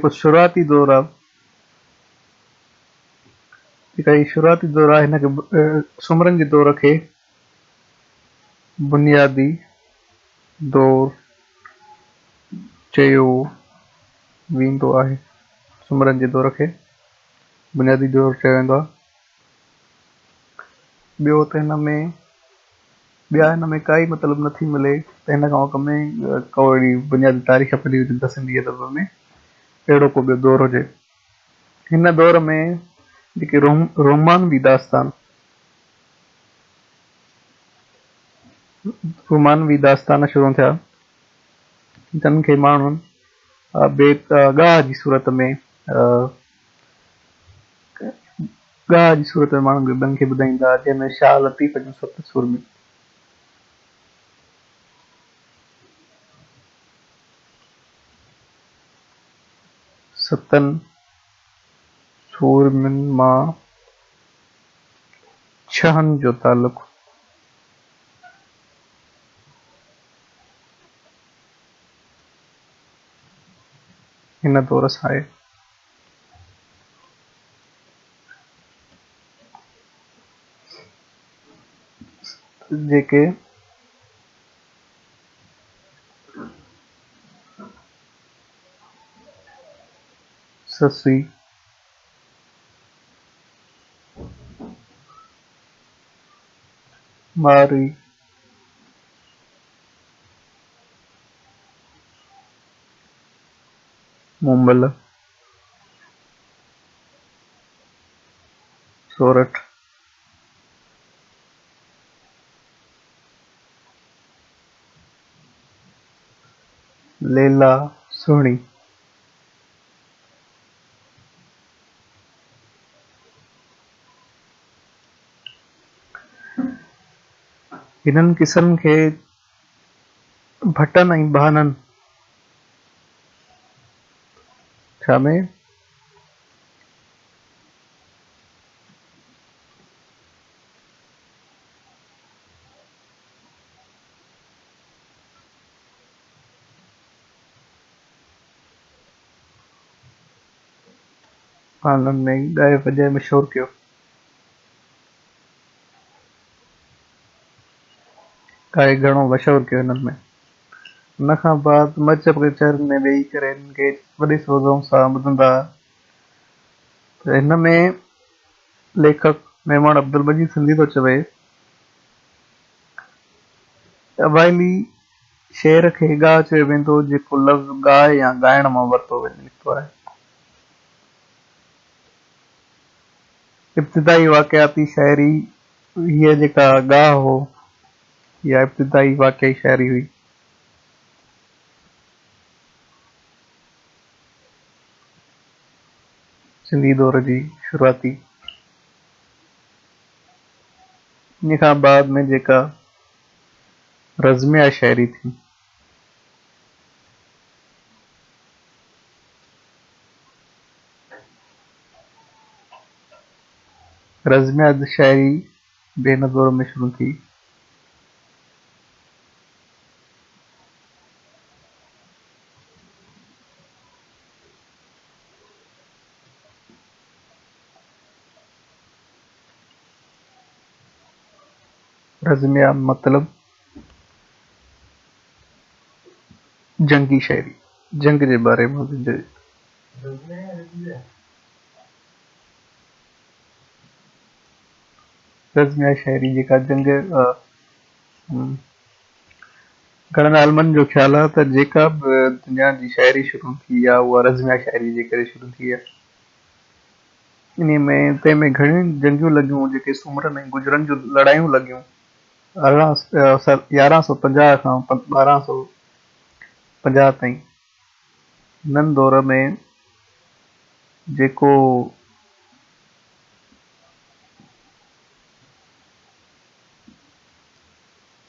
جيڪو شروعاتي دور آهي جيڪا هي شروعاتي دور آهي هن کي سومرن جي دور کي بنيادي دور چيو ويندو آهي. سومرن جي دور کي بنيادي دور چيو ويندو آهي. ٻيو ته هن ۾ ٻيا هن ۾ ڪائي مطلب نٿي ملي ته هن کان اڳ ۾ ڪو اهڙي بنيادي تاريخ ملي هجي ته سنڌي ادب ۾ اهڙو ڪو ٻيو دور هجي. هن دور ۾ جيڪي رومانوي داستان رومانوي داستان شروع ٿيا جن کي ماڻهن بيت ڳاهه جي صورت ۾ ڳاهه جي صورت ۾ ماڻهن کي ٻين کي ٻڌائيندا ها، جنهن ۾ شاهه لطيف جون ست سورميون. ستن سورمين مان ڇهن جو تعلق. هن دور سان آهي. جيڪي سسئي مارئي مومل سورٺ ليلا سهڻي. هنن قصن کي ڀٽن ۽ ٻانهن ڇا ۾؟ ٻانهن ۾ ڳائي وڄائي مشهور ڪيو. ڳائي گهڻو مشهور ڪيو هنن ۾. ان کان بعد مذهب ڪچهرين ۾ ويهي ڪري هنن کي وڏي سوزون سان ٻڌندا ها ته هن ۾ ليکڪ ميمڻ عبدالمجيد سنڌي ٿو چوي ته اوائلي شعر کي ڳاهه چيو ويندو هو جيڪو لفظ ڳاء يا ڳائڻ مان ورتو وڃي نڪتو آهي. ابتدائي واقعاتي شاعري هيء جيڪا ڳاهه هو اها ابتدائي واقعي شاعري هئي. سنڌي دور جي شروعاتي ان کان بعد ۾ جيڪا رزميه شاعري ٿي. رزميه شاعري به هن دور ۾ شروع ٿي. رزميه مطلب جنگي شاعري، جنگ جي باري ۾ رزميه شاعري جيڪا جنگ گهڻن عالمن جو خيال آهي ته جيڪا به دنيا جي شاعري شروع ٿي آهي اها رزميه شاعري جي ڪري شروع ٿي آهي. انهي ۾ تنهن ۾ گهڻيون جنگيون لڳيون جيڪي سومرن ۽ گجرن جون لڙايون لڳيون 1150 کان 1250 تائين. هنن دور ۾ جيڪو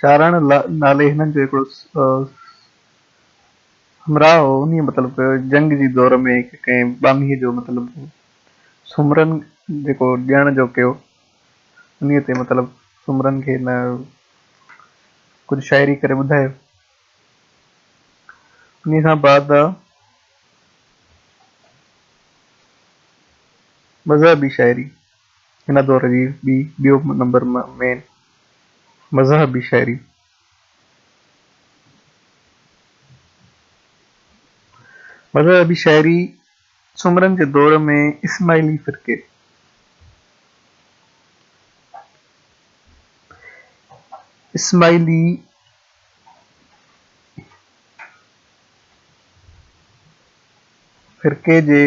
چارڻ نالي هنن جو هڪڙو همراهه هو، انهيء مطلب جنگ جي دور ۾ ڪنهن ٻانهيء جو مطلب سومرن جيڪو ڏيڻ جو ڪيو، انهيء تي مطلب سومرن کي هن ڪجهه شاعري ڪري ٻڌايو. انهيء کان بعد مذهبي شاعري، هن دور جي ٻي ٻيو نمبر مين مذهبي شاعري. مذهبي شاعري سومرن جي دور ۾ اسماعيلي فرقي، اسماعيلي فرقي جي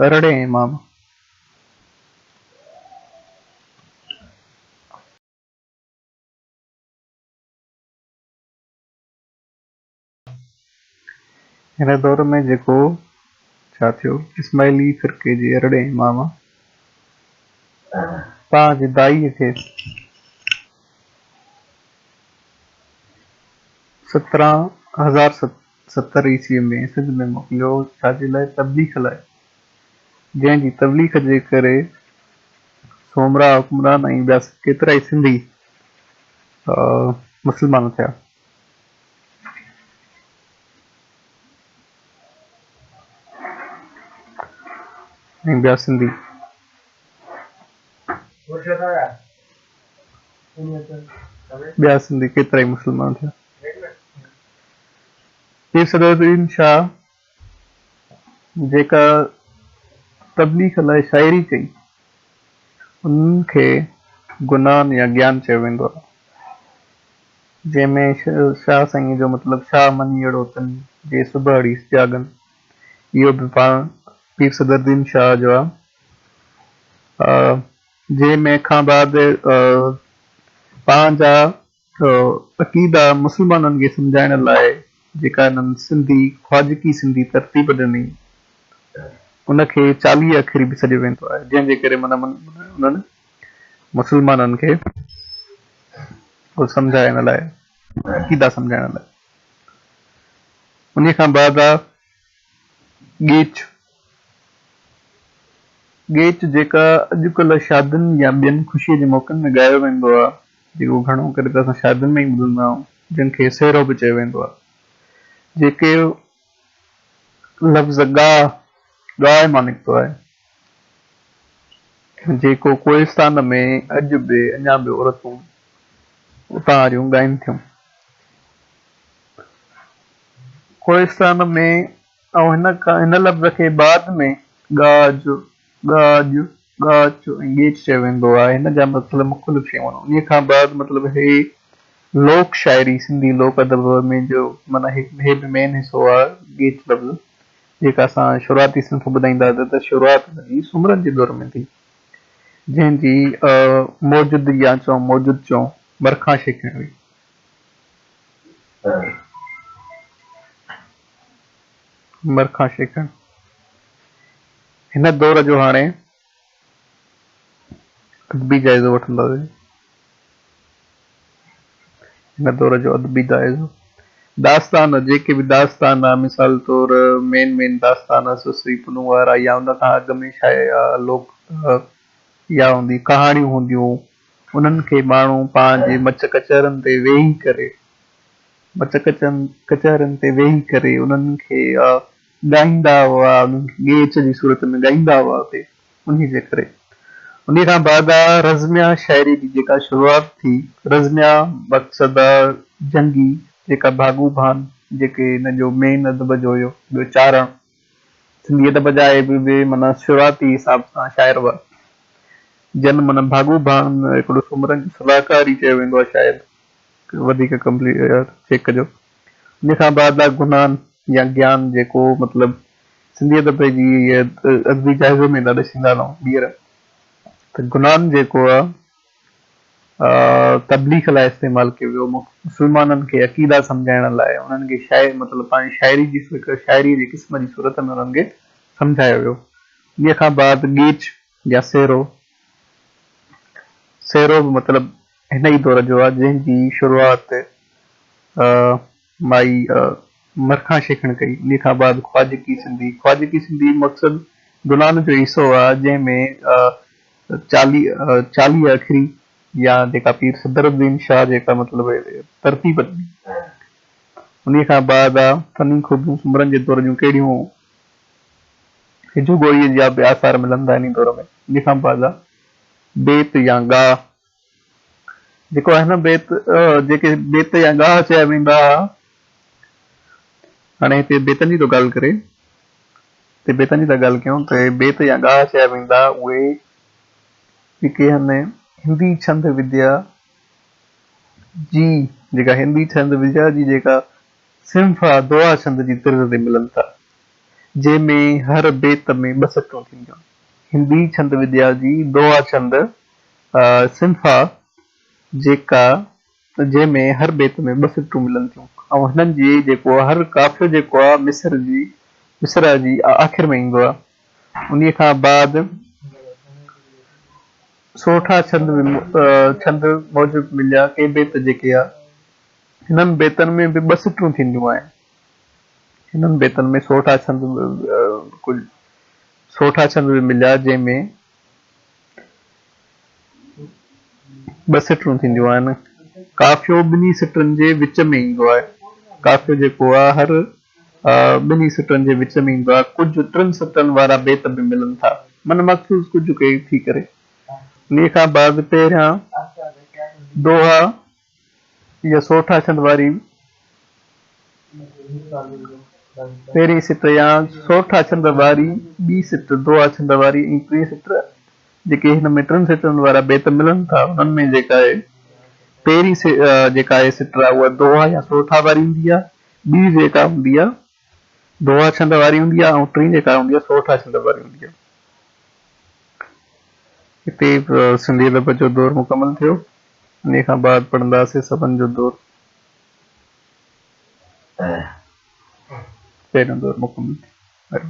ارڙهين امام. هن دور ۾ جيڪو ڇا ٿيو، اسماعيلي فرقي جي ارڙهين امام پنهنجي دائيء کي 17070 عيسويء ۾ سنڌ ۾ موڪليو، ڇا جي لاء؟ تبليغ لاء، جنهن جي تبليغ جي ڪري سومرا حڪمران ۽ ٻيا ڪيترائي سنڌي مسلمان ٿيا. ۽ ٻيا سنڌي. ٻيا سنڌي ڪيترائي مسلمان ٿيا. پير صدرالدين شاهه جيڪا تبليغ لاء شاعري ڪئي، ان کي گنان يا گيان چيو ويندو آهي. جنهن ۾ شاهه سائينء جو مطلب شاهه منيئڙو تن جي صبحڙي جاڳن. اهو به پاڻ پير صدرالدين شاهه جو آهي. جنهن ۾ کان بعد پنهنجا عقيدا مسلمانن کي سمجهائڻ لاء جيڪا هنن سنڌي خواجگي سنڌي ترتيب ڏني، ان کي چاليهه اکري به سڏيو ويندو آهي، جنهن جي ڪري معنيٰ انهن مسلمانن کي سمجهائڻ لاء عقيدا سمجهائڻ لاء. انهيء کان بعد آ ڳيچ. ڳيچ جيڪا اڄڪلهه شادين يا ٻين خوشيء جي موقعن ۾ ڳايو ويندو آ، جيڪو گهڻو ڪري ته اسان شادين ۾ ئي ٻڌندا آهيون، جنهن کي سهرو به چيو ويندو آ. جيڪي لفظ ڳاء، ڳاء مان نڪتو آهي. جيڪو ڪوهستان ۾ اڄ به اڃا به عورتون اتان واريون ڳائين ٿيون. ڪوهستان ۾ ۽ هن لفظ کي بعد ۾ ڳاج، ڳاڄ، ڳاچ ۽ ڳيچ چيو ويندو آهي. هن جا مطلب مختلف شيون آهن. انهيء کان بعد مطلب هي لوڪ شاعري سنڌي لوڪ ادب ۾ جو معنيٰ هي به مين حصو آهي ڳيچ لفظ جيڪا اسان شروعاتي صنف ٻڌائينداسين ته شروعات ان جي سومرن جي دور ۾ ٿي، جنهن جي موجد يا چئون موجد چئون مرکان شيخڻ هئي. مرکان شيخڻ هن دور جو هاڻي ادبي جائزو وٺنداسين. هن دور جو ادبي جائزو، داستان، جيڪي به داستان مثال طور مين مين داستان سسئي پنهون وارا يا ان کان اڳ ۾ شايع لوڪ يا هوندي ڪهاڻيون هونديون انهن کي ماڻهو پنهنجي مچ ڪچهرن تي ويهي ڪري مچ ڪچهرين تي ويهي ڪري انهن کي ڳائيندا هئا انهن کي ڳيچ جي صورت ۾ ڳائيندا هئا اتي انهي جي ڪري انهي کان بعد آ رزميا شاعري جي جيڪا شروعات ٿي رزميا مقصد آ جنگي جيڪا ڀاڳو ڀان جيڪي هن جو مين ادب جو هيو ٻيو چارڻ سنڌي ادب جا اهي به معنيٰ شروعاتي حساب سان شاعر هئا جن معنيٰ ڀاڳو ڀان هڪڙو سومرن جو صلاحڪار ئي چيو ويندو آ شايد وڌيڪ ڪمپليٽ چيڪ ڪجو ان کان بعد آ گنان يا گيان جيڪو مطلب سنڌي ادب جي ادبي جائزي ۾ ٿا ڏسيندا هلون ٻيهر ته گنان جيڪو آ تبليغ لاء استعمال ڪيو ويو مسلمانن کي عقيدا سمجهائڻ لاء انهن کي شاعر مطلب پنهنجي شاعري جي شاعري جي قسم جي صورت ۾ انهن کي سمجهايو ويو ان کان بعد ڳيچ يا سهرو سهرو به مطلب هن ئي دور جو آ جنهن جي شروعات مائي مرکان شيخڻ ڪئي. انهيء کان بعد خواجگي سنڌي، خواجگي سنڌي مقصد گنان جو حصو آ جنهن ۾ 40 اکري يا جيڪا پير صدرالدين شاهه جيڪا مطلب ترتيب ڏني. انهيء کان بعد آ فني خوبيون سومرن جي دور جون ڪهڙيون هيون؟ هجوگوئيء جا به آثار ملن ٿا انهي دور ۾. ان کان بعد آ بيت يا ڳاهه، جيڪو آهي نه بيت، جيڪي بيت يا ڳاهه چيا ويندا ها. هاڻي هتي بيتن جي ٿو ڳالهه ڪري، هتي بيتن جي ٿا ڳالهه ڪيون ته بيت يا ڳاهه چيا ويندا اهي جيڪي هن هندي ڇند وديا جي جيڪا هندي ڇند وديا جي جيڪا صنف آ دوها ڇند جي طرز تي ملن ٿا، جنهن ۾ هر بيت ۾ ٻه سٽون ٿينديون. هندي ڇند وديا جي دوها ڇند صنف آ جيڪا جنهن ۾ هر بيت ۾ ٻه سٽون ملن ٿيون ۽ هنن جي جيڪو هر قافيو جيڪو آ مصر جي مصرع جي آخر ۾ ايندو آ. انهيء کان بعد سورٺا ڇند به ڇند موجب مليا ڪي بيت جيڪي آ هنن بيتن ۾ به ٻه سٽون ٿينديون آهن. هنن بيتن ۾ سورٺا ڇند ڪجهه سورٺا ڇند به مليا جنهن ۾ ٻه سٽون ٿينديون آهن. قافيو ٻنهي سٽن جي وچ ۾ ايندو آهي. قافيو جيڪو آهي هر ٻنهي سٽن جي وچ ۾ ايندو آهي. ڪجهه ٽن سٽن وارا بيت به ملن ٿا. من مخصوص ڪجهه ڪي ٿي ڪري. انهيء کان بعد پهريان دوها يا سورٺا ڇند واري پهرين سٽ يا سورٺا ڇند واري ٻي سٽ، دوها ڇند واري ۽ ٽين سٽ جيڪي هن ۾ ٽن سٽن وارا بيت ملن ٿا انهن ۾ جيڪا آهي پهرين جيڪا آهي سٽ آهي اها دوها يا سورٺا واري هوندي آهي، ٻي جيڪا هوندي آهي دوها ڇند واري هوندي آهي ۽ ٽين جيڪا هوندي آهي سورٺا ڇند واري هوندي آهي. هتي سنڌي ادب جو دور مڪمل ٿيو. انهيء کان بعد پڙهنداسين سبن جو دور. پهريون دور مڪمل ٿيو.